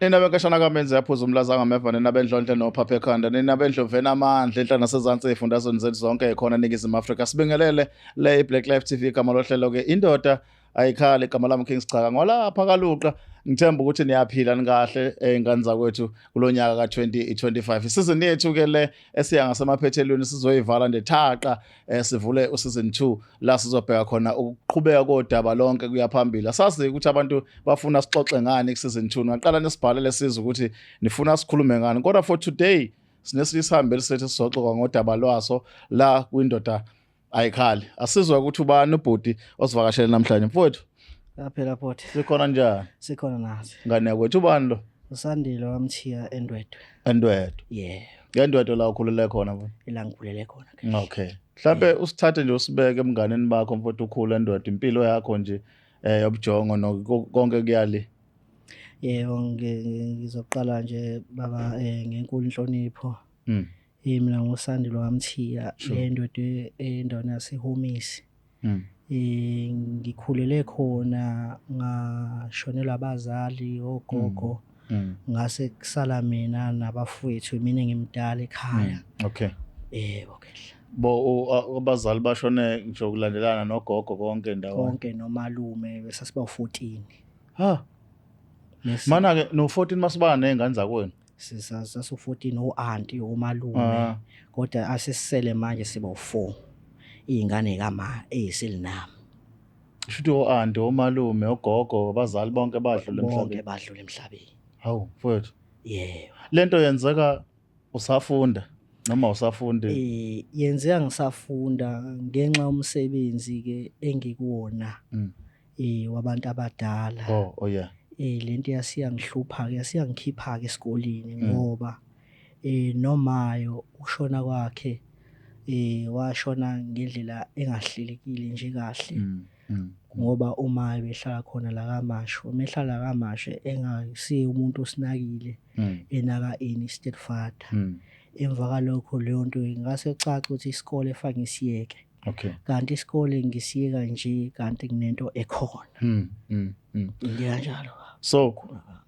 Nina benkashana kamenzi yaphuza umlaza ngameva, nina bendlondle nophapha ekhanda, nina bendlovu enamandla enhla nasezansi ey'fundazweni zethu zonke ey'khona eNingizimu Afrika. Sibingelele le i-Black Life TV, igama lohlelo-ke indoda ayikhali, igama lami King Sichaka ngolapha kaLuqa. Ngithemba ukuthi niyaphila nikahle ey'ngane zakwethu kulo nyaka ka-2025. Isizini yethu-ke le esiya ngasemaphethelweni sizoyivala nje thaqa, sivule useason 2 la sizobheka khona ukuqhubeka kodaba lonke kuya phambili. Asazi ukuthi abantu bafuna sixoxe ngani ku-season 2. Ningaqala nisibhalele sizwe ukuthi nifuna sikhulume ngani, kodwa for today sinesinye isihambi sethu sizoxoxa ngodaba lwaso la kwindoda ayikhali. Asizwe ukuthi ubani ubhuti osivakashele namhlanje. Mfowethu. Yaphela bhuti. Sikhona njani? Sikhona nathi. Ngane yakwethu, ubani lo? Usandile waMthiya eNdwedwe. ENdwedwe? Yeah. NgeNdwedwe la ukhulele khona, mfowethu? Ila ngikhulele khona. Okay, mhlambe usithathe nje usibeke emnganeni bakho, mfowethu. Ukhule eNdwedwe, impilo yakho nje yobujongo konke kuyali. Yebo, ngizoqala nje baba ngenkulu inhlonipho. Mina nguSandile waMthiya eNdwedwe, endaweni yaseHomisi. Ngikhulele khona, ngashonelwa abazali, ogogo. Ngase kusala mina nabafowethu, mina ngimdala ekhaya. Yebo khehla. Bo abazali bashone nje ukulandelana nogogo konke ndawonye? Konke nomalume, besasiba u14. Ha. Mana ke no 14 masibana nezingane zakwenu. Sasu 14, o-anti, omalume. Kodwa asesisele manje siba u4. Izingane kama eziselinami. Shuthi o-anti, omalume, ogogo, abazali bonke badlule Bonke emhlabeni. badlule emhlabeni. Hawu mfowethu. Yebo. Lento yenzeka usafunda noma usafundi? Yenzeka ngisafunda ngenxa yomsebenzi ke engikuwona wabantu abadala. Oh yeah. Lento yasiyangihlupha ke, yasiyangikhipha ke esikoleni ngoba nomayo ukushona kwakhe washona ngendlela engahlelekile nje kahle. Ngoba uma behlala khona la kaMashu, uma ehlala kaMashu engasiye umuntu osinakile, enaka ini stepfather. Emva kalokho leyo nto ingase kucace ukuthi isikole fanele ngisiyeke. Kanti isikole ngisiyeka nje kanti kunento ekhona. Into kanjalo. So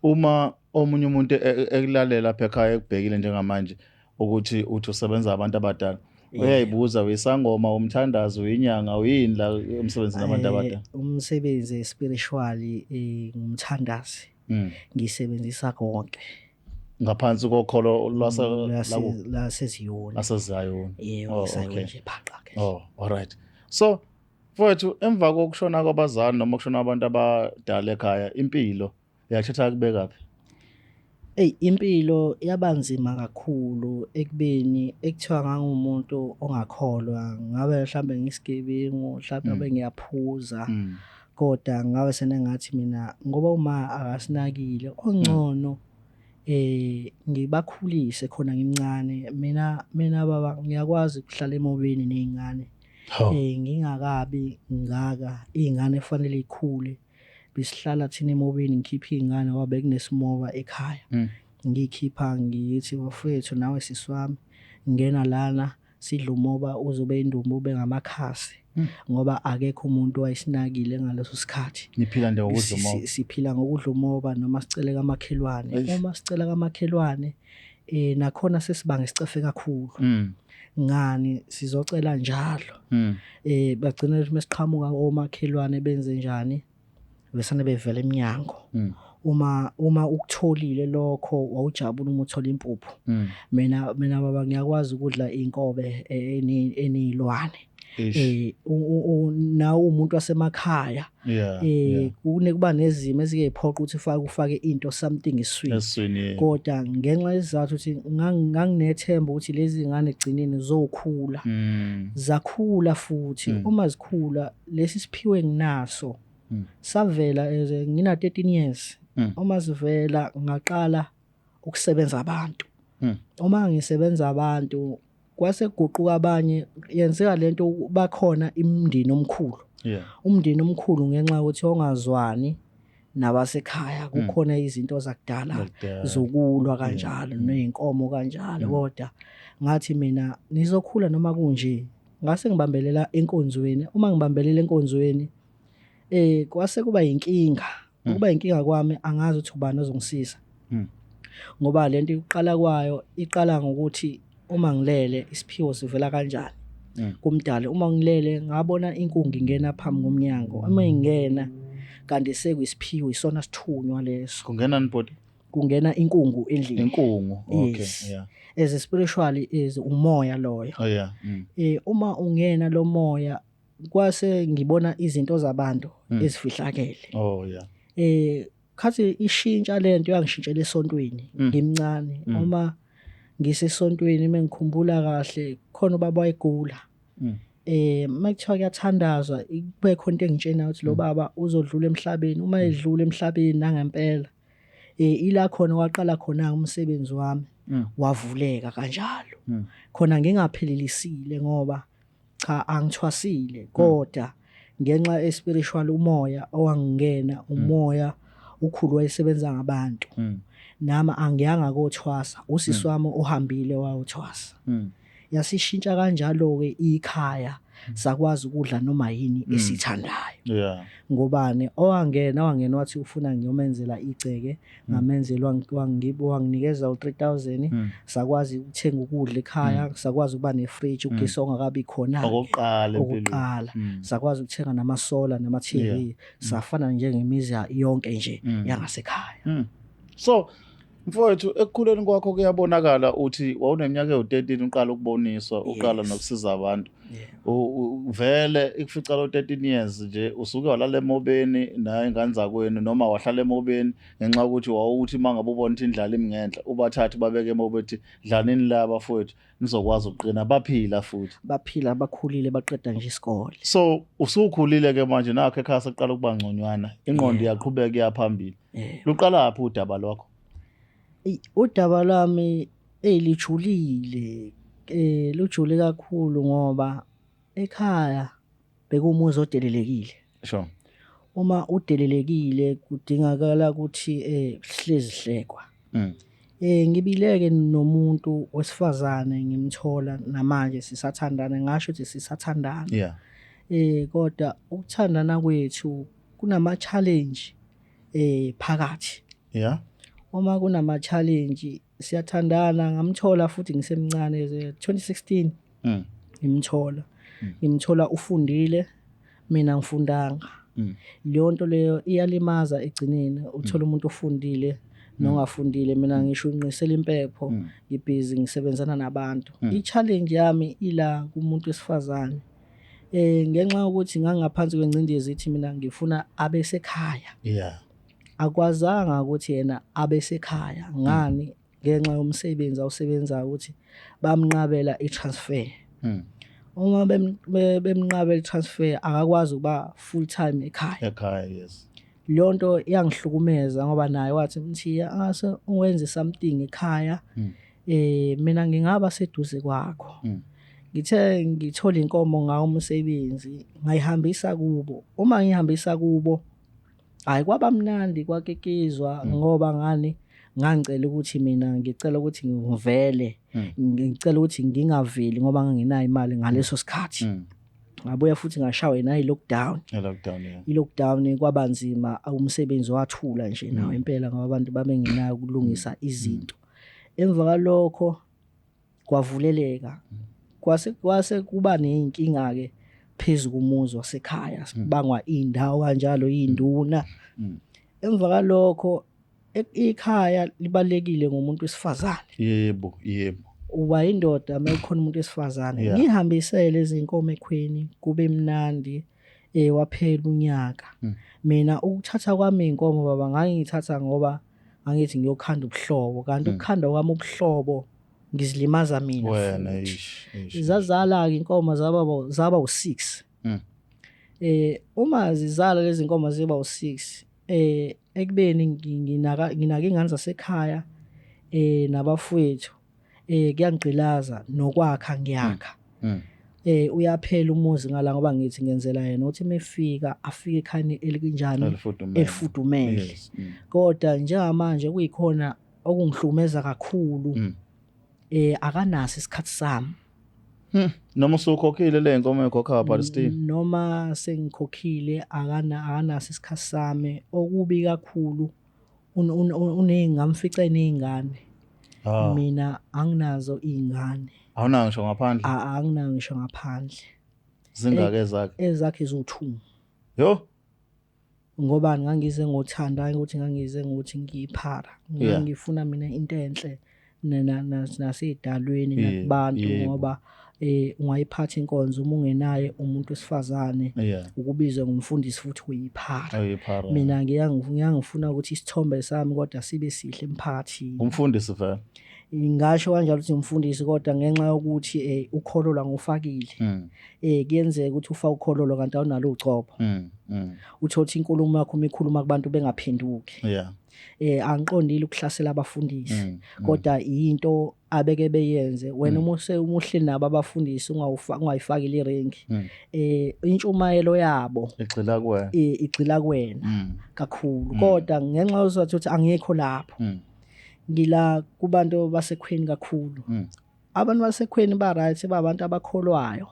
uma omunye umuntu ekulalela lapha ekhaya, ekubhekile njengamanje ukuthi uthi usebenza abantu abadala, uyayibuza, uyisangoma, umthandazi, uyinyanga, uyini la emsebenzini wabantu abadala? Umsebenzi spiritually ngumthandazi. Ngisebenzisa konke. Ngaphansi kokholo lwase laseziyoni. LaseZayoni. Yebo. Isayoni nje phaqa ke. Oh, all right. So mfowethu, emva kokushona kwabazali noma kushona abantu abadala ekhaya, impilo yathatha kubekaphi? Ey, impilo yabanzima kakhulu ekubeni ekuthiwa ngangumuntu ongakholwa, ngabe mhlambe ngisigebengu, mhlambe ngabe ngiyaphuza. Kodwa ngabe senengathi mina ngoba uma akasinakile ongcono ngibakhulise khona ngimncane. Mina baba ngiyakwazi ukuhlala emobeni nezingane. Ngingakabi ngaka, izingane kufanele ikhule. Besihlala thina emobeni, ngikhipha izingane ngoba bekunesimoba ekhaya. Ngikhipha ngithi, "Bafethu, nawe sisi wami, ngena lana sidla umoba uzobe indumba ube ngamakhasi," ngoba akekho umuntu owayesinakile ngaleso sikhathi. Niphila nje ngokudla umoba? Siphila ngokudla umoba noma sicele kamakhelwane. Uma sicela kamakhelwane nakhona sesibanga isicefe kakhulu. Ngani sizocela njalo? Bagcina bethi mesiqhamuka omakhelwane benze njani, besane bevela eminyango. Uma ukutholile lokho wawujabula uma uthola impuphu. Mina baba ngiyakwazi ukudla inkobe eniyilwane. Nawe umuntu wasemakhaya, kunekuba nezimo ezike ziphoqa ukuthi ufake into, something eswini. Eswini, yeah. Kodwa ngenxa yesizathu ukuthi nganginethemba ukuthi lezi ngane egcineni zokhula. Zakhula futhi uma zikhula lesi siphiwe nginaso savela as ngina 13 years. Uma sivela ngaqala ukusebenza abantu. Uma ngisebenza abantu kwase kuguquka abanye, yenzeka lento bakhona imindeni omkhulu. Umndeni omkhulu ngenxa yokuthi ongazwani nabasekhaya, kukhona izinto zakudala Zakudala. zokulwa kanjalo nezinkomo kanjalo. Kodwa ngathi mina nizokhula noma kunje, ngase ngibambelela enkonzweni. Uma ngibambelela enkonzweni kwase kuba inkinga. Ukuba inkinga kwami angazi ukuthi ubani ozongisiza. Ngoba lento iqala kwayo iqala ngokuthi uma ngilele isiphiwo sivela kanjani kumdali. Uma ngilele ngabona inkungu ingena phambi komnyango, uma ingena kanti sekuyisiphiwo isona sithunywa leso. Kungena nibhodi? Kungena inkungu endlini. Inkungu, okay. Yes. Yeah. As a spiritually is umoya loyo. Oh yeah. Uma ungena lo moya kwase ngibona izinto zabantu ezifihlakele. Oh yeah. Khathi ishintsha lento yangishintshela esontweni ngimncane. Uma ngisesontweni mengikhumbula kahle khona ubaba wayegula. Makuthiwa kuyathandazwa kube khona into engitshena ukuthi lo baba uzodlula emhlabeni, uma edlula emhlabeni nangempela ila khona waqala khona umsebenzi wami wavuleka kanjalo. Khona ngingaphelelisile ngoba cha angithwasile, kodwa ngenxa espiritual umoya owangena umoya ukhulu wayesebenza ngabantu. Nami angiyanga kothwasa, usisi wami uhambile wayothwasa. Yasishintsha kanjalo ke ikhaya, sakwazi ukudla noma yini esithandayo. Ngobani owangena wathi ufuna ngiyomenzela igceke, ngamenzela wanginikeza u3000, sakwazi ukuthenga ukudla ekhaya, sakwazi ukuba nefridge, ugesi ongakabi khona okokuqala empilweni. Okokuqala sakwazi ukuthenga namasola nama TV, safana njengemizi yonke nje yangasekhaya. So mfowethu, ekukhuleni kwakho kuyabonakala uthi wawuneminyaka ewu-13 uqala ukuboniswa, uqala nokusiza abantu. Vele ikufica lo 13 years nje usuke walala emobeni naye ingane zakwenu, noma wahlala emobeni ngenxa yokuthi wawuthi uma ngabe ubona ukuthi indlala imingenhla ubathathe babeke emobeni uthi dlanini la bafowethu nizokwazi ukuqina. Baphila futhi? Baphila, bakhulile, baqeda nje isikole. So usukhulile ke manje, nakho ekhaya seqala ukuba ngconywana, ingqondo iyaqhubeka iya phambili. Luqala phi udaba lwakho? Udaba lwami elijulile, lujule kakhulu ngoba ekhaya bekumuzi odelelekile. Uma udelelekile kudingakala ukuthi hlezi hlekwa. Ngibileke nomuntu wesifazane ngimthola namanje sisathandana, ngasho ukuthi sisathandana. Kodwa ukuthandana kwethu kunama challenge phakathi. Uma kunama challenge siyathandana, ngamthola futhi ngisemncane 2016. Ngimthola. Ngimthola ufundile, mina ngifundanga. Leyo nto leyo iyalimaza egcineni, uthola umuntu ofundile nongafundile. Mina ngisho unqisela impepho, ngibhizi ngisebenzana nabantu. I-challenge yami ila kumuntu wesifazane. Ngenxa yokuthi ngangaphansi kwengcindezi ithi mina ngifuna abesekhaya. Akwazanga ukuthi yena abesekhaya ngani, ngenxa yomsebenzi awusebenzayo ukuthi bamnqabela i-transfer. Uma bemnqabela i-transfer akakwazi ukuba full time ekhaya. Ekhaya, yes. Leyo nto iyangihlukumeza ngoba naye wathi Mthiya angase uwenze something ekhaya. Mina ngingaba seduze kwakho. Ngithe ngithola inkomo ngawo umsebenzi ngayihambisa kubo. Uma ngihambisa kubo hayi kwaba mnandi kwakekizwa ngoba ngani ngangicela ukuthi mina ngicela ukuthi ngivele, ngicela ukuthi ngingaveli ngoba nganginayo imali ngaleso sikhathi. Ngabuya futhi ngashawa nayi lockdown. I-lockdown, yeah. I-lockdown kwabanzima, umsebenzi wathula nje nawo impela ngoba abantu babengenayo ukulungisa izinto. Emva kwalokho kwavuleleka, kwase kuba nezinkinga ke phezulu kumuzi wasekhaya, sibangwa indawo kanjalo induna. Emva kwalokho ikhaya libalekile ngomuntu wesifazane. Yebo, yebo. Uba indoda mayikhona umuntu wesifazane. Ngihambisele izinkomo ekhweni kube mnandi, waphela unyaka. Mina ukuthatha kwami inkomo baba ngangithatha ngoba angithi ngiyokhanda ubuhlobo, kanti ukukhanda kwami ubuhlobo ngizilimaza mina wena futhi. Ish, ish. Zazala ke inkomo zaba u6. Uma zizala lezi inkomo ziba u6, ekubeni nginaka ingane zasekhaya nabafowethu, kuyangigqilaza nokwakha ngiyakha. Uyaphela umuzi ngala ngoba ngithi ngenzela yena ukuthi mefika afike ekhaya elikunjani, elifudumele, elifudumele. Yes. Kodwa njengamanje kuyikhona okungihlukumeza kakhulu. Akanaso isikhathi sami. Noma usukhokhile le nkomo ekhokha Palestine? Noma sengikhokhile akanaso isikhathi sami. Okubi kakhulu Ngamfica eney'ngane. Mina anginazo iy'ngane. Awunayo ngisho ngaphandle? Anginayo ngisho ngaphandle. Zingaki ezakhe? Ezakhe ziwu-2. Yo. Ngoba ngangize ngothando, hayi ukuthi ngangize ngokuthi ngiyiphara. Ngangifuna mina into enhle nasey'dalweni nakubantu, ngoba ungayiphatha inkonzo uma ungenaye umuntu wesifazane, ukubizwe ngumfundisi futhi uyiphara. Mina ngiyangifuna ukuthi isithombe sami kodwa sibe sihle emphakathini. Umfundisi vele? Ngingasho kanjalo ukuthi ngumfundisi, kodwa ngenxa yokuthi ukholo lwangufakile. Kuyenzeka ukuthi ufake ukholo kanti awunalo ugcobo. Uthola inkulumo yakho uma ikhuluma kubantu bengaphenduki. Angiqondile ukuhlasela abafundisi, kodwa into abeke beyenze wena uma umuhle nabo abafundisi ungayifakile iringi, intshumayelo yabo igxila kuwena, igxila kuwena kakhulu. Kodwa ngenxa yokuthi ukuthi angikho lapho, ngila kubantu basekhweni kakhulu. Abantu basekhweni ba right, babantu abakholwayo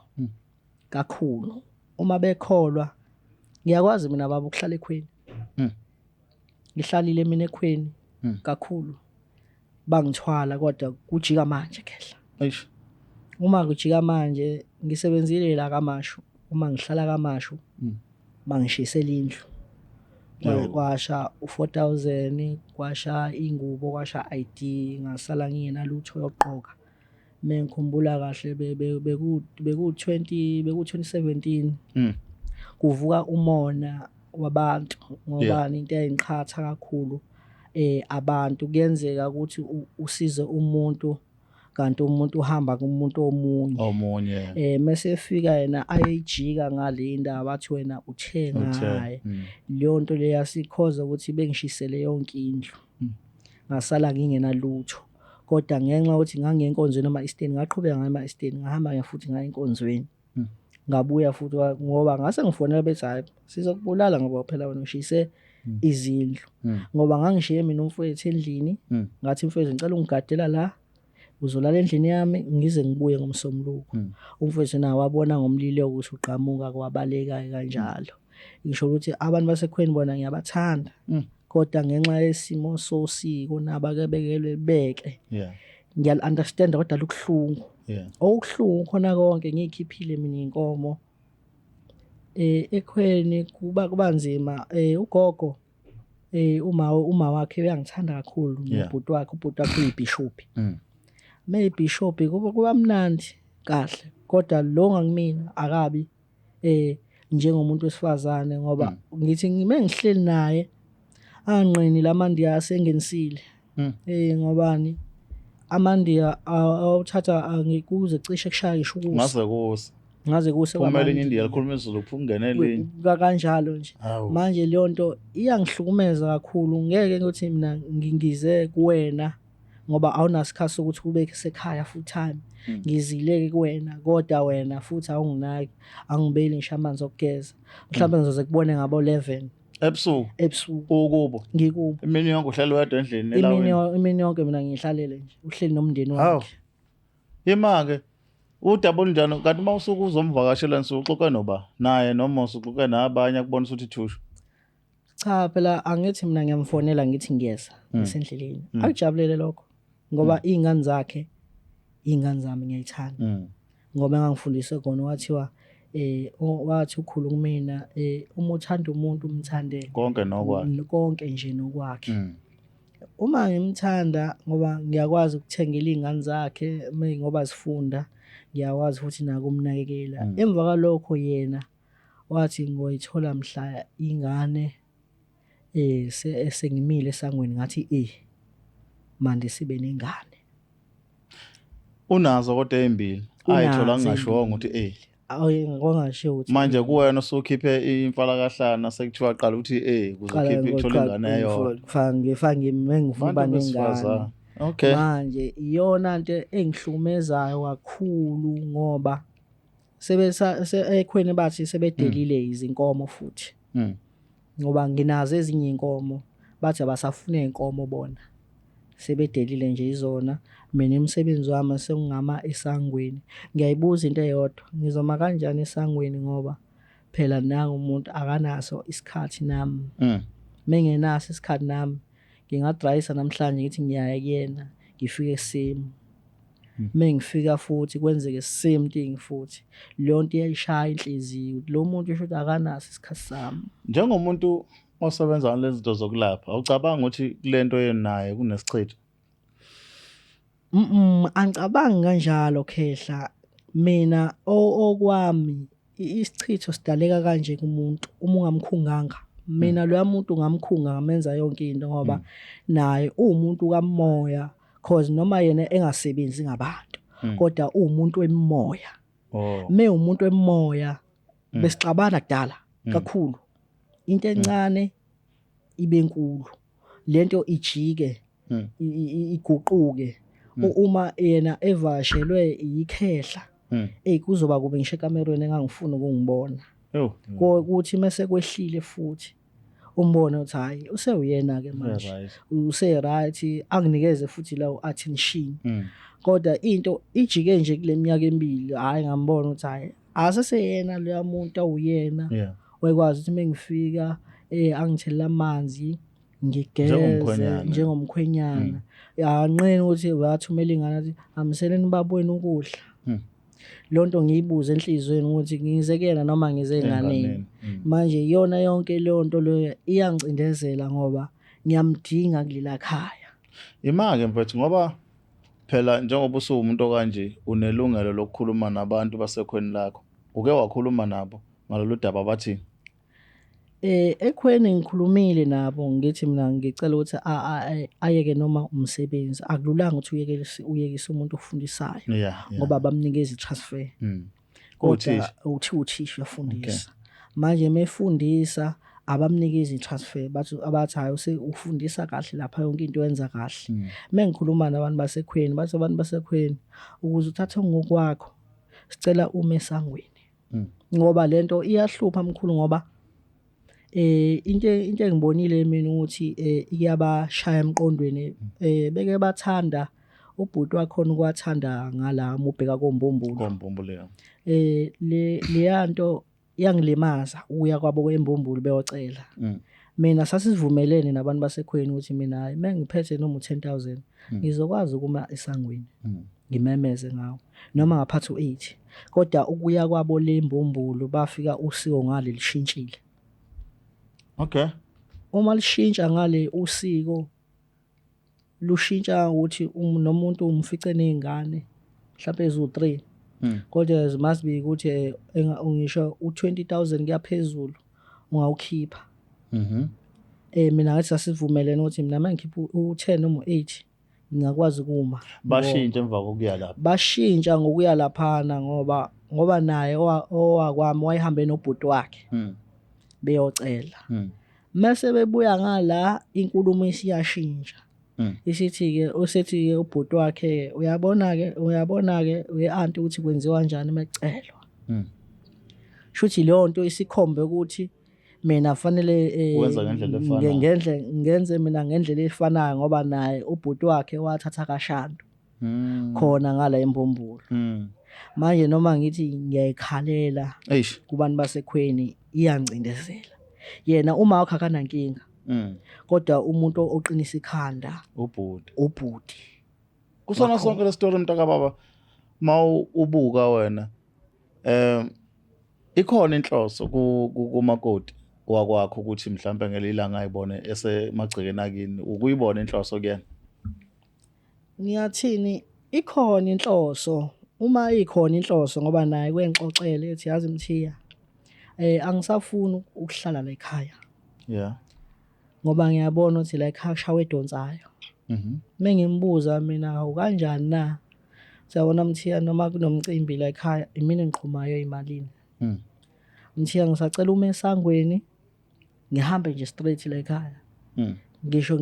kakhulu. Uma bekholwa ngiyakwazi mina baba ukuhlala ekhweni. Ngihlalile mina ekhweni kakhulu, bangithwala, kodwa kujika manje khehla. Eish. Uma kujika manje ngisebenzile la kaMashu, uma ngihlala kaMashu bangishisela indlu. Kwasha u4000, kwasha ingubo, kwasha ID, ngasala ngingenalutho yokugqoka. Mengikhumbula kahle beku 2017 kuvuka umona wabantu, ngoba into eyinqhatha kakhulu abantu. Kuyenzeka ukuthi usize umuntu kanti umuntu uhamba kumuntu omunye, mase efika yena ayejika ngale indaba athi wena uthe ngaye. Leyo nto leyo yasikhoza ukuthi bengishisele yonke indlu, ngasala ngingenalutho. Kodwa ngenxa yokuthi ngangiyenkonzweni noma Eastern, ngaqhubeka ngama Eastern, ngahamba futhi ngaya enkonzweni, ngabuya futhi ngoba ngase ngifonela bethi hayi sizokubulala ngoba phela wena ushise izindlu. Ngoba ngangishiye mina umfowethu endlini, ngathi mfowethu ngicela ungigadela la, uzolala endlini yami ngize ngibuye ngomsombuluko. Umfowethu naye wabona ngomlilo ukuthi uqhamuka, kwabaleka kanjalo. Ngisho ukuthi abantu basekhweni bona ngiyabathanda, kodwa ngenxa yesimo sosiko nabake beke, ngiyal understand, kodwa lokuhlungu. Okuhlungu khona konke, ngikhiphile mina inkomo ekhweni, kuba nzima. Ugogo uma wakhe uyangithanda kakhulu, nobhuti wakhe, ubhuti wakhe uyibishop. Mayibishop kuba mnandi kahle, kodwa lo ngangimina akabi njengomuntu wesifazane, ngoba ngithi ngime ngihleli naye anqeni lamandiya asengenisile. Ngobani amandiya awuthatha angikuze cishe kushaya ngisho ukusa, ngaze kuse kumele elinye indiya likhuluma isiZulu kungene elinye kanjalo nje. Manje leyo nto iyangihlukumeza kakhulu. Ngeke ukuthi mina ngingize kuwena ngoba awunasikhathi sokuthi ube sekhaya full time. Ngizileke kuwena, kodwa wena futhi awunginaki, angibeli ngisho amanzi okugeza. Mhlawumbe ngizoze kubone ngabo 11 ebusuku. Ukubo ngikubo imini yonke uhlala wedwa endlini elawini. Imini yonke mina ngihlalele nje, uhleli nomndeni wakhe. Ima-ke udaba olunjani kanti uma usuke uzomvakashela nisuke uxoxe noba naye noma usuxoxe nabanye akubonisa ukuthi thushu? Cha phela angithi mina ngiyamfonela ngithi ngiyeza ngisendleleni. Akujabulele lokho ngoba iy'ngane zakhe iy'ngane zami ngiyayithanda. Ngoba engangifundise khona wathiwa wathi ukhulu kumina uma uthanda umuntu umthande konke nokwakhe, konke nje nokwakhe. Uma ngimthanda ngoba ngiyakwazi ukuthengela iy'ngane zakhe ngoba zifunda, ngiyakwazi futhi nakumnakekela. Emva kwalokho yena wathi ngoyithola mhla ingane sengimile esangweni, ngathi manje sibe nengane. Unazo kodwa ezimbili ayithola ngingasho ukuthi ngongasho ukuthi manje kuwena usukhiphe imfalakahlana sekuthiwa qala ukuthi kuze ukhiphe ithola ingane eyodwa. Ngifanga ngifuna uba nengane. Okay. Manje iyona into engihlukumezayo kakhulu ngoba sebesa ekhweni bathi sebedelile izinkomo futhi. Ngoba nginazo ezinye inkomo, bathi abasafuna inkomo bona. Sebedelile nje izona. Mina umsebenzi wami sengingama esangweni. Ngiyayibuza into eyodwa, ngizoma kanjani esangweni ngoba phela nangu umuntu akanaso isikhathi nami. Mengenaso isikhathi nami Ngingadrayisa namhlanje ngithi ngiyaya kuyena, ngifike same. Mengifika futhi kwenzeke same thing futhi. Leyo nto iyayishaya inhliziyo. Lo muntu usho ukuthi akanaso isikhathi sami. Njengomuntu osebenza ngalezi zinto zokulapha, awucabangi ukuthi kule nto yenaye kunesichitho? Angicabangi kanjalo khehla. Mina okwami isichitho sidaleka kanje kumuntu uma ungamkhunganga. Mina loya muntu ngamkhunga ngamenza yonke into ngoba naye uwumuntu kamoya, cause noma yena engasebenzi ngabantu kodwa uwumuntu wemimoya. Oh. Me umuntu wemimoya besixabana kudala kakhulu. Into encane ibe nkulu. Lento ijike iguquke. Uma yena evashelwe yikhehla, ey, kuzoba kube ngisho ekamerweni engangifuni ukungibona. Yo. Kuthi mase kwehlile futhi umbone ukuthi hayi, usewuyena ke manje. Use right, anginikeze futhi lawo attention. Kodwa into ijike nje kule minyaka emibili, hayi, ngambona ukuthi hayi, aseseyena loya muntu awuyena. Wayekwazi ukuthi mengifika angithele amanzi, ngigeze. Njengomkhwenyana. Njengomkhwenyana. Anqeni ukuthi wathumela ingane athi hamiseleni ubaba wenu ukudla. Leyo nto ngiyibuze enhliziyweni ukuthi ngize kuyena noma ngize enganeni. Enganeni. Manje iyona yonke leyo nto leyo iyangicindezela ngoba ngiyamdinga kulela khaya. Ima-ke mfethu, ngoba phela njengoba usuwumuntu okanje unelungelo lokukhuluma nabantu basekhweni lakho. Uke wakhuluma nabo ngalolu daba, bathi? Ekhweni ngikhulumile nabo, ngithi mina ngicela ukuthi ayeke noma umsebenzi. Akululanga ukuthi uyekise uyekise umuntu ofundisayo ngoba bamnikeza i-transfer. Kodwa Uthisha. uthi uthisha uyafundisa. Manje mefundisa abamnikeza i-transfer, bathi abathi hayi, ufundisa kahle lapha, yonke into wenza kahle. Mengikhuluma nabantu basekhweni, bathi abantu basekhweni ukuze uthathe ngokwakho sicela ume esangweni. Ngoba lento iyahlupha mkhulu, ngoba into engibonile mina ukuthi iyabashaya emqondweni, beke bathanda ubhuti wakhona ukwathanda ngala mubheka koMbumbulu. KoMbumbulu, yeah. Le leyanto iyangilimaza ukuya kwabo kweMbumbulu beyocela. Mina sasivumelene nabantu basekhweni ukuthi mina hayi, mengiphethe noma u10000 ngizokwazi ukuma esangweni ngimemeze ngawo noma ngaphatha u8, kodwa ukuya kwabo lembumbulu bafika usiko ngale lishintshile. Uma lishintsha ngale usiko lushintsha ukuthi nomuntu umfice nezingane mhlawumbe ezu3, kodwa it must be ukuthi ngisho u20000 kuyaphezulu ungawukhipha. Mina ngathi sasivumelene ukuthi mina mangikhipha u10 noma u8 ngingakwazi ukuma. Bashintsha emva kokuya lapha. Bashintsha ngokuya laphana ngoba naye owakwami wayehambe nobhuti wakhe beyocela. Mase bebuya ngala inkulumo isiyashintsha. Isithi ke usethi ke ubhuti wakhe, uyabona ke, uyabona ke we-aunty ukuthi kwenziwa kanjani mecelwa. Shuthi leyo nto isikhombe ukuthi mina fanele Wenza ngendlela efanayo. Ngendlela ngenze mina ngendlela efanayo ngoba naye ubhuti wakhe wathatha kaShandu khona ngala eMbumbulu. Manje noma ngithi ngiyayikhalela Eish. kubantu basekhweni, iyancindezela. Yena uma wakhe akanankinga, kodwa umuntu oqinisa ikhanda Ubhuti. ubhuti. Kusona sonke le story, mntaka baba, ubuka wena ikhona inhloso kumakoti wakwakho ukuthi mhlambe ngelilanga ayibone esemagcekeni akini, ukuyibona inhloso kuyena? Ngiyathini, ikhona inhloso, uma ikhona inhloso, ngoba naye kwengixoxele ethi yazi Mthiya, angisafuni ukuhlala la ekhaya ngoba ngiyabona ukuthi la ekhaya kushawa edonsayo. Mengimbuza mina, ukanjani na? Siyabona Mthiya, noma kunomcimbi la ekhaya imina engiqhumayo ezimalini. Mthiya, ngisacela ume esangweni ngihambe nje straight la ekhaya. Ngisho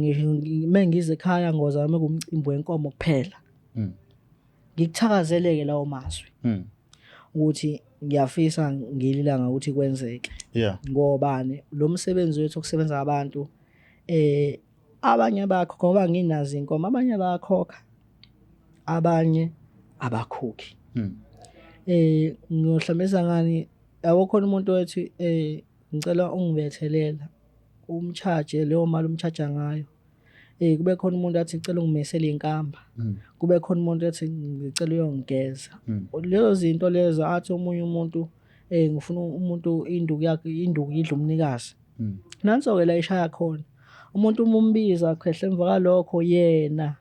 mengize ekhaya ngozama kumcimbi wenkomo kuphela. Ngikuthakazeleke lawo mazwi ukuthi ngiyafisa ngililanga ukuthi kwenzeke. Ngobani lo msebenzi wethu okusebenza abantu, abanye bakho ngoba nginazo inkomo, abanye bayakhokha, abanye abakhokhi. Ngiyohlambisa ngani, yabo, khona umuntu wethi ngicela ungibethelela, umcharge leyo mali umcharge ngayo. Kube khona umuntu athi ngicela ungimisele inkamba. Kube khona umuntu athi ngicela uyongigeza. Lezo zinto lezo athi omunye umuntu ngifuna umuntu induku yakhe, induku idla umnikazi. Nanso-ke la ishaya khona. Umuntu uma umbiza khehla emva kwalokho yena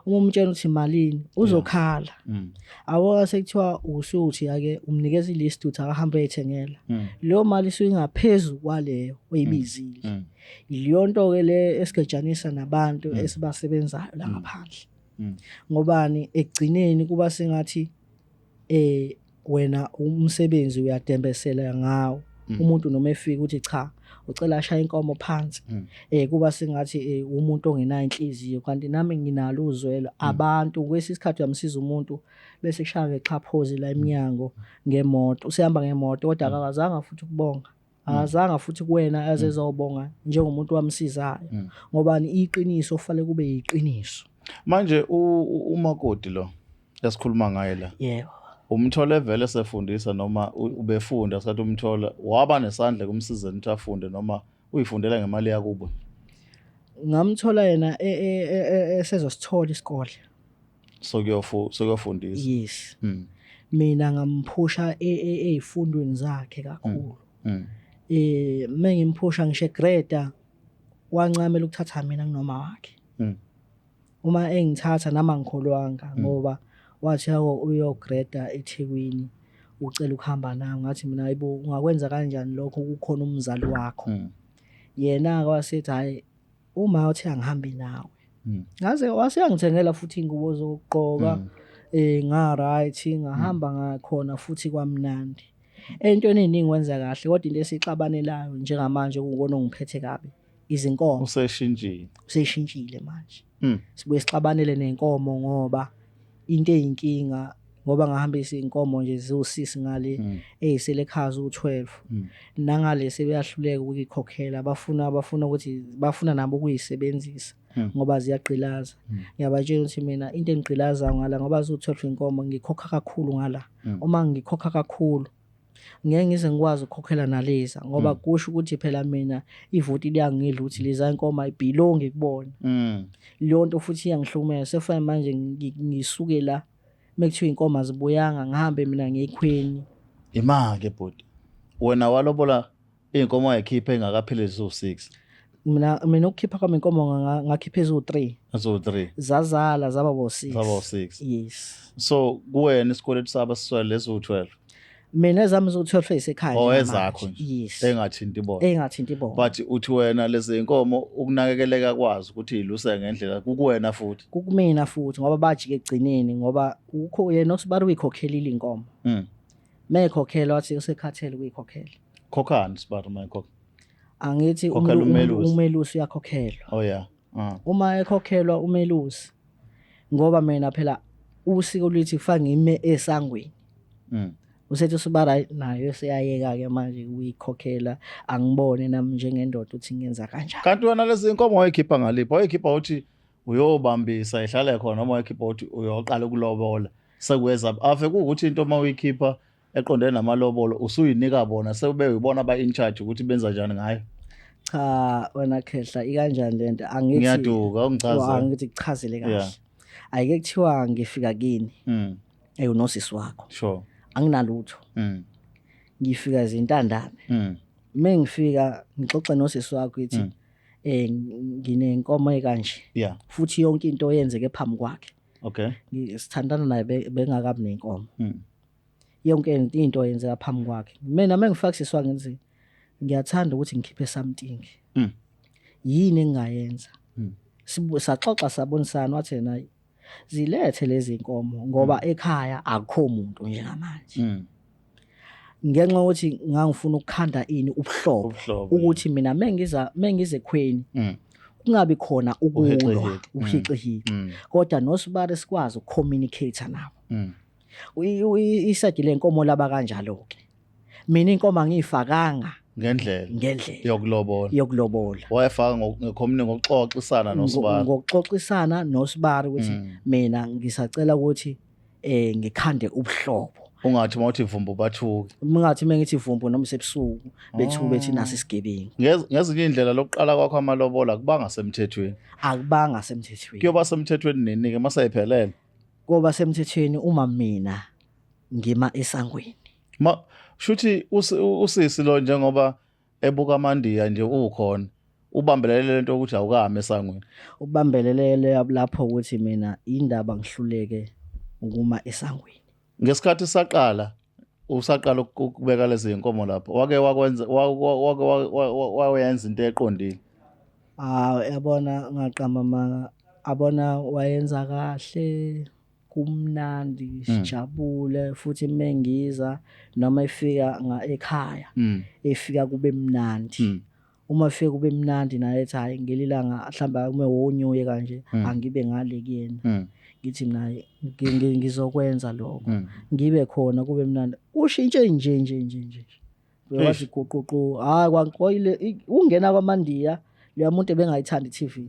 uma umtshela ukuthi malini uzokhala. Awona sekuthiwa usuthi ake umnikeza ilist uthi akahambe eyithengela. Leyo mali isuke ingaphezu kwaleyo oyibizile. Yileyo nto-ke le esigejanisa nabantu esibasebenzayo la ngaphandle. Ngobani ekugcineni kuba sengathi wena umsebenzi uyadembesela ngawo. Umuntu noma efika uthi cha ucela ashaya inkomo phansi. Kuba sengathi umuntu ongenayo inhliziyo, kanti nami nginalo uzwelo. Abantu kwesinye isikhathi uyamsiza umuntu bese kushaya ngexhaphozi la eminyango ngemoto, usehamba ngemoto kodwa akazange futhi ukubonga. Akazange futhi kuwena azezobonga njengomuntu wamsizayo. Ngoba iqiniso kufanele kube yiqiniso. Manje umakoti lo esikhuluma ngaye la. Yebo. Umthole vele sefundisa noma ubefunda sathi umthola waba nesandla kumsizeni ukuthi afunde noma uyifundela ngemali yakubo? Ngamthola yena esezosithola isikole. Sokuyofundisa. Yes. Mina ngamphusha ezifundweni zakhe kakhulu. Mengimphusha ngisho grade wancamela ukuthatha mina kunoma wakhe. Uma engithatha nami angikholwanga ngoba wathi yawo uyogreda eThekwini ucela ukuhamba nami, ngathi mina hayibo ungakwenza kanjani lokho kukhona umzali wakho. Yena wasethi hayi uma uthi angihambi nawe. Ngaze waseyangithengela futhi ingubo zokugqoka nga right ngahamba ngakhona futhi kwamnandi. Entweni eziningi wenza kahle kodwa into esixabanelayo njengamanje ukubona ongiphethe kabi izinkomo. Useshintshile. Useshintshile manje. Sibuye sixabanele nenkomo ngoba into eyinkinga ngoba ngahambisa inkomo nje ziwusisi ngale ezisele ekhaya zu12 nangale sebeyahluleka ukuyikhokhela, bafuna ukuthi bafuna nabo ukuyisebenzisa ngoba ziyagqilaza. Ngiyabatshela ukuthi mina into engigqilazayo ngala ngoba ziwu12 inkomo ngikhokha kakhulu ngala. Uma ngikhokha kakhulu ngeke ngize ngikwazi ukukhokhela naleza ngoba kusho ukuthi phela mina ivoti liyangidla ukuthi leza inkomo ayibhilongi kubona. Leyo nto futhi iyangihlukumeza. Sefane manje ngisuke la mekuthiwa inkomo azibuyanga ngihambe mina ngekhweni. Ima-ke bhuti, wena walobola iy'nkomo wayikhipha engakapheli ziwu-6? Mina ukukhipha kwami inkomo ngakhipha eziwu-3. Eziwu-3. Zazala zaba bo-6. Zaba bo-6. Yes. So kuwena isikweletu sabo siswele leziwu-12? Mina ezami ziwu-12 ezisekhaya. Oh, ezakho nje. Yes. Engathinti bona. Engathinti bona. But uthi wena lezi inkomo ukunakekeleka kwazo ukuthi iluseke ngendlela kukuwena futhi. Kukumina futhi ngoba bajike egcineni ngoba ukho yena osibari uyikhokhelile inkomo. Mekhokhela wathi usekhathele ukuyikhokhela. Khokhani sibari mayikhokha? Angithi Khokhela umelusi. Umelusi uyakhokhelwa. Oh yeah. Uma ekhokhelwa umelusi ngoba mina phela usiko lwithi kufanele ngime esangweni. Usethi usibara nayo seyayeka ke manje ukuyikhokhela, angibone nami njengendoda ukuthi ngenza kanjani. Kanti wena lezi inkomo wayikhipha ngaliphi? Wayikhipha uthi uyobambisa ihlale khona noma wayikhipha uthi uyoqala ukulobola sekuweza afe kuwukuthi into uma uyikhipha eqondene namalobolo usuyinika bona sekube uyibona ba in charge ukuthi benza njani ngayo? Cha wena khehla ikanjani lento? Angithi ngiyaduka ungichazele. Angithi kuchazele kahle. Ayike kuthiwa ngifika kini. Unosisi wakho. Sure. Anginalutho. Ngifika izintandane. Mengifika ngixoxe nosisi wakho ithi nginenkomo ekanje. Futhi yonke into yenzeke phambi kwakhe. Okay. Sithandana naye bengakabi nenkomo. Yonke into yenzeka phambi kwakhe. Mina mengifaka sisi wakhe ngithi ngiyathanda ukuthi ngikhiphe something. Yini engingayenza? Saxoxa sabonisana wathi yena zilethe lezi inkomo ngoba ekhaya akukho muntu njengamanje. Ngenxa yokuthi ngangifuna ukukhanda ini ubuhlobo ukuthi mina mengize ekhweni kungabi khona ukulwa uhixihixe kodwa nosibare sikwazi ukucommunicate nabo. Isadi lenkomo laba kanjalo ke. Mina inkomo angiyifakanga ngendlela yokulobola. Wayefaka ngokuxoxisana nosibari. Ngokuxoxisana nosibari ukuthi mina ngisacela ukuthi ngikhande ubuhlobo. Ungathi mawuthi vumbu bathuke. Ungathi mengithi vumbu noma sebusuku bethuke bethi nasi isigebengu. Ngezinye indlela lokuqala kwakho amalobola kubanga semthethweni. Akubanga semthethweni. Kuyoba semthethweni nini ke masayiphelele? Koba semthethweni uma mina ngima esangweni. Ma shuthi usisi lo njengoba ebuka amandiya nje ukhona ubambelele lento ukuthi awukami esangweni. Ubambelele lapho ukuthi mina indaba ngihluleke ukuma esangweni. Ngesikhathi saqala usaqala ukubeka lezi zinkomo lapho wake wakwenza wake wayenza into eqondile. Ah yabona ngaqamba manga abona wayenza kahle kumnandi sijabule futhi mengiza noma efika nga ekhaya efika kube mnandi uma efika kube mnandi naye ethi hayi ngelilanga mhlawumbe ume wonyuye kanje angibe ngale kuyena ngithi mina ngizokwenza lokho ngibe khona kube mnandi ushintshe nje nje nje nje wathi guququ hayi kwankoyile ungena kwamandiya leya muntu ebengayithanda i-TV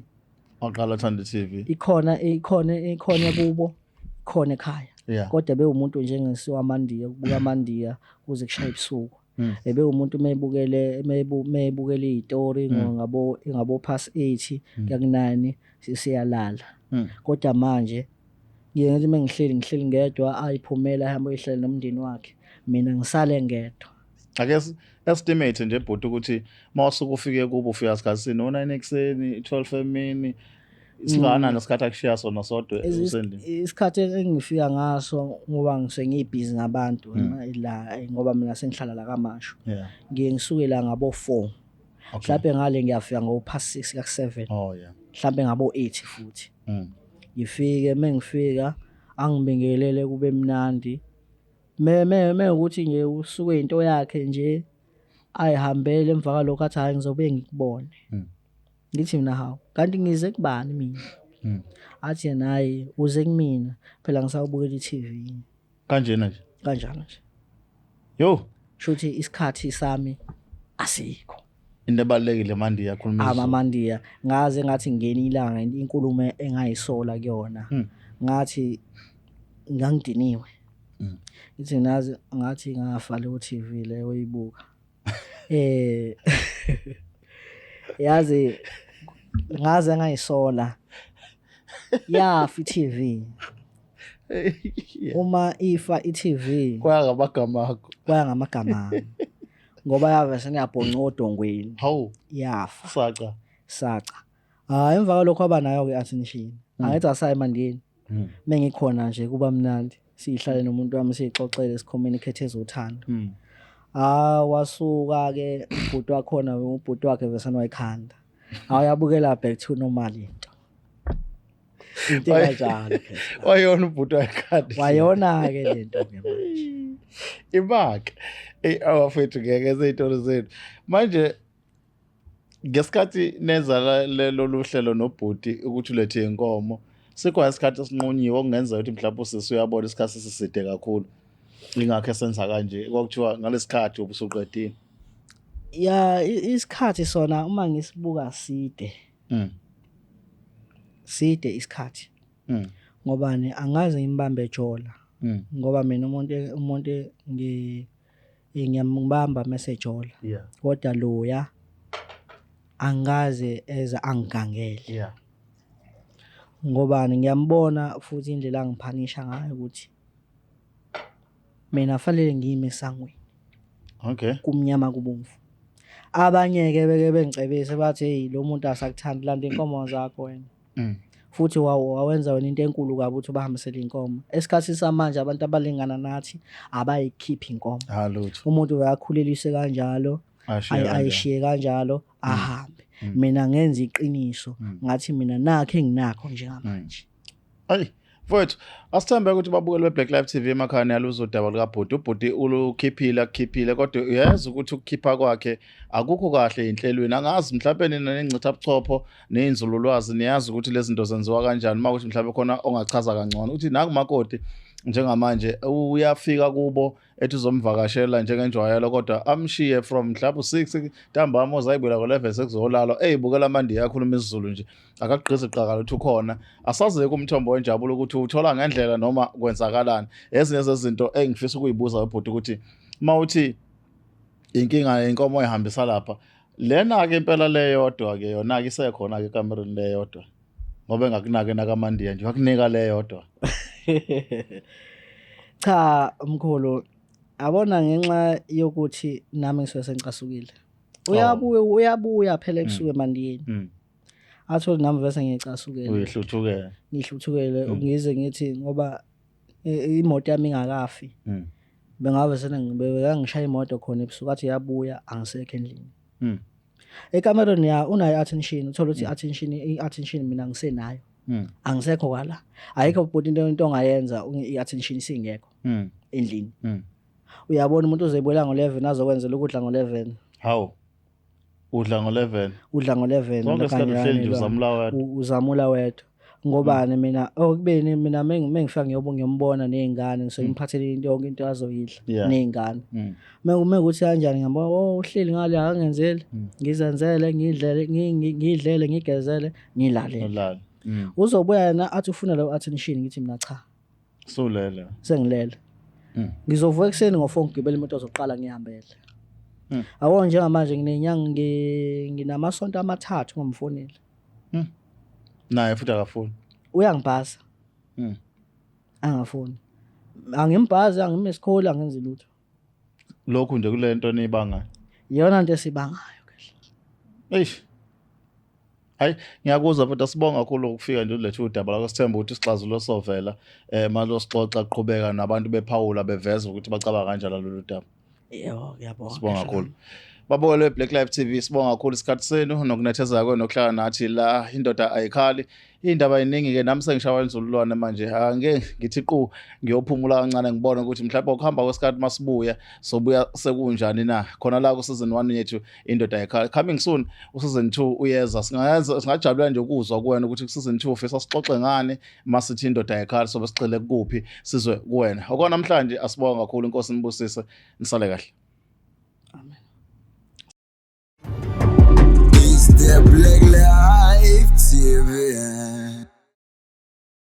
waqala thanda i-TV ikhona ikhona ikhona kubo ikhona ekhaya kodwa bewumuntu njengesiwa amandiya kubuka amandiya kuze kushaye ebusuku ebewumuntu mebukele mebukele izitori ngabo ngabo past 8 kuya ku9 siyalala kodwa manje ngiye ngithi mengihleli ngihleli ngedwa ayiphumela ahambe oyihlala nomndeni wakhe mina ngisale ngedwa. Ake estimate nje bhuti ukuthi mawusuke ufike kubo ufika sikhathi no-9 ekuseni 12 emini singakanani isikhathi akushiya sona sodwa usendlini? Isikhathi engifika ngaso ngoba ngisuke ngibhizi ngabantu la ngoba mina sengihlala la kaMashu ngiye ngisuke la ngabo 4 mhlawumbe ngale ngiyafika ngo past 6 ka 7 oh yeah mhlawumbe ngabo 8 futhi ngifike mengifika angibingelele kube mnandi me me me ukuthi nje usuke into yakhe nje ayihambele emva kwalokho athi hayi ngizobe ngikubone ngithi mina hawu kanti ngize kubani mina athi yena hayi uze kumina phela ngisawubukela i-TV kanjena nje kanjalo nje yo shuthi isikhathi sami asikho into ebalulekile mandiya khuluma isiZulu amamandiya ngaze ngathi ngena ilanga inkulumo engayisola kuyona ngathi ngangidiniwe ngithi nazi ngathi ngafa leyo TV leyo oyibuka yazi ngaze ngayisola yafa i-TV uma ifa i-TV kwaya ngamagama akho kwaya ngamagama ami ngoba yave seniyabhonca odongweni hawu yafa saca saca hayi emva kwalokho aba nayo ke attention angithi asayi emandini mengikhona nje kuba mnandi sihlale nomuntu wami sixoxele sicommunicate ezothando ah wasuka ke ubhuti wakhona ubhuti wakhe vesana wayikhanda awuyabukela back to normal into into kanjalo wayona ubhuti wayikhanda wayona ke lento ke manje ibake ey awafethu ngeke seyitolo zethu manje ngesikhathi nenza lolu hlelo nobhuti ukuthi ulethe inkomo sikhona isikhathi esinqunyiwe okungenzeka ukuthi mhlawumbe usisi uyabona isikhathi siside kakhulu ingakho esenza kanje kwakuthiwa ngalesikhathi ubusuqedile ya isikhathi sona uma ngisibuka side side isikhathi ngobani angaze ngimbambe jola ngoba mina umuntu ngiyambamba mesejola kodwa loya angaze eze angigangele ngobani ngiyambona futhi indlela angiphanisha ngayo ukuthi mina fanele ngime esangweni okay kumnyama kubomvu abanye ke beke bengicebise bathi hey lo muntu asakuthandi landa inkomo zakho wena futhi wawenza wena into enkulu kabi ukuthi ubahambisele inkomo esikhathi samanje abantu abalingana nathi abayikhiphi inkomo lutho umuntu uyakhuleliswe kanjalo ayishiye kanjalo ahambe mina ngenza iqiniso ngathi mina nakho enginakho njengamanje Ayi mfowethu asithembe ukuthi babukeli be-Black Life TV emakhaya niyaluzwa udaba lukabhuti. Ubhuti ulukhiphile akukhiphile kodwa uyezwa ukuthi ukukhipha kwakhe akukho kahle enhlelweni. Angazi mhlawumbe nina nengcitha buchopho neyinzululwazi niyazi ukuthi lezi zinto zenziwa kanjani uma ukuthi mhlawumbe khona ongachaza kangcono. Uthi naku makoti Njengamanje uyafika kubo ethi uzomvakashela njengenjwayelo, kodwa amshiye from mhlawumbe u-6 ntambama, uzayibuyela ngo-11 sekuzolalwa. Eyibukela amandiya, akhuluma isiZulu nje, akagqizi qakala ukuthi ukhona. Asazi-ke umthombo wenjabulo ukuthi uthola ngendlela noma kwenzakalani. Ezinye zezinto engifisa ukuyibuza ubhuti ukuthi uma uthi inkinga inkomo oyihambisa lapha lena-ke impela leyodwa-ke yona-ke isekhona-ke ekamereni leyodwa, ngoba engakunake nakamandiya nje wakunika leyodwa. Cha mkhulu, abona ngenxa yokuthi nami ngisuke sengicasukile. Uyabuya, uyabuya phela ebusuku emandiyeni. Athole nami vese ngiyicasukele. Uyihluthukele. Ngihluthukele ngize ngithi ngoba imoto yami ingakafi. Bengabe sene ngishaya imoto khona ebusuku, athi yabuya angisekho endlini. Ekamereni ya unayo attention, uthola ukuthi i-attention mina ngisenayo. Angisekho kwala. Ayikho bhuti into ongayenza i-attention isingekho endlini. Uyabona umuntu uzoyibuyela ngo-11 azokwenzela ukudla ngo-11. Hawu. Udla ngo-11. Udla ngo-11. Sonke isikhathi uhleli nje uzamula wedwa. Uzamula wedwa. Ngobani mina okubeni mina mengifika ngiyobo ngiyombona nezingane, ngisuke ngiphathele into yonke into azoyidla nezingane. Mekuthi kanjani ngiyambona, oh, uhleli ngale akangenzeli, ngizenzele, ngidlele, ngidlele, ngigezele, ngilalele. Ulale. Uzobuya yena athi ufuna leyo attention, ngithi mina cha. Sulele. Sengilele. Ngizovuka ekuseni ngo-4, ngigibele imoto zokuqala, ngihambele. Yabo njengamanje nginenyanga nginamasonto 3 ngomfonile. Naye futhi akafuni. Uyangibhaza. Angafuni. Angimbhazi, angimiss call, angenzi lutho. Lokhu nje kule nto niyibangayo. Iyona nto esibangayo ke. Eish. Hayi, ngiyakuzwa futhi asibonga kakhulu ukufika nje ulethe udaba lakho. Sithemba ukuthi isixazululo sovela malo sixoxa qhubeka nabantu bephawula beveza ukuthi bacabanga kanjani lolu daba. Yebo, ngiyabonga. Sibonga kakhulu. Babukele Black Life TV, sibonga kakhulu isikhathi senu nokunethezeka kwenu nokuhlala nathi la. Indoda ayikhali, indaba iningi ke, nami sengishawa inzululwane manje. Angeke ngithi qu ngiyophumula kancane, ngibone ukuthi mhlawumbe ukuhamba kwesikhathi masibuya sobuya sekunjani na khona la ku season 1 yethu Indoda Ayikhali. Coming soon u season 2 uyeza. Singayenza, singajabulela nje ukuzwa kuwena ukuthi ku season 2 ufisa sixoxe ngani. Masithi Indoda Ayikhali sobe sigxile kuphi, sizwe kuwena. Okwa namhlanje asibonga kakhulu, inkosi nibusise, nisale kahle. Amen. Is there black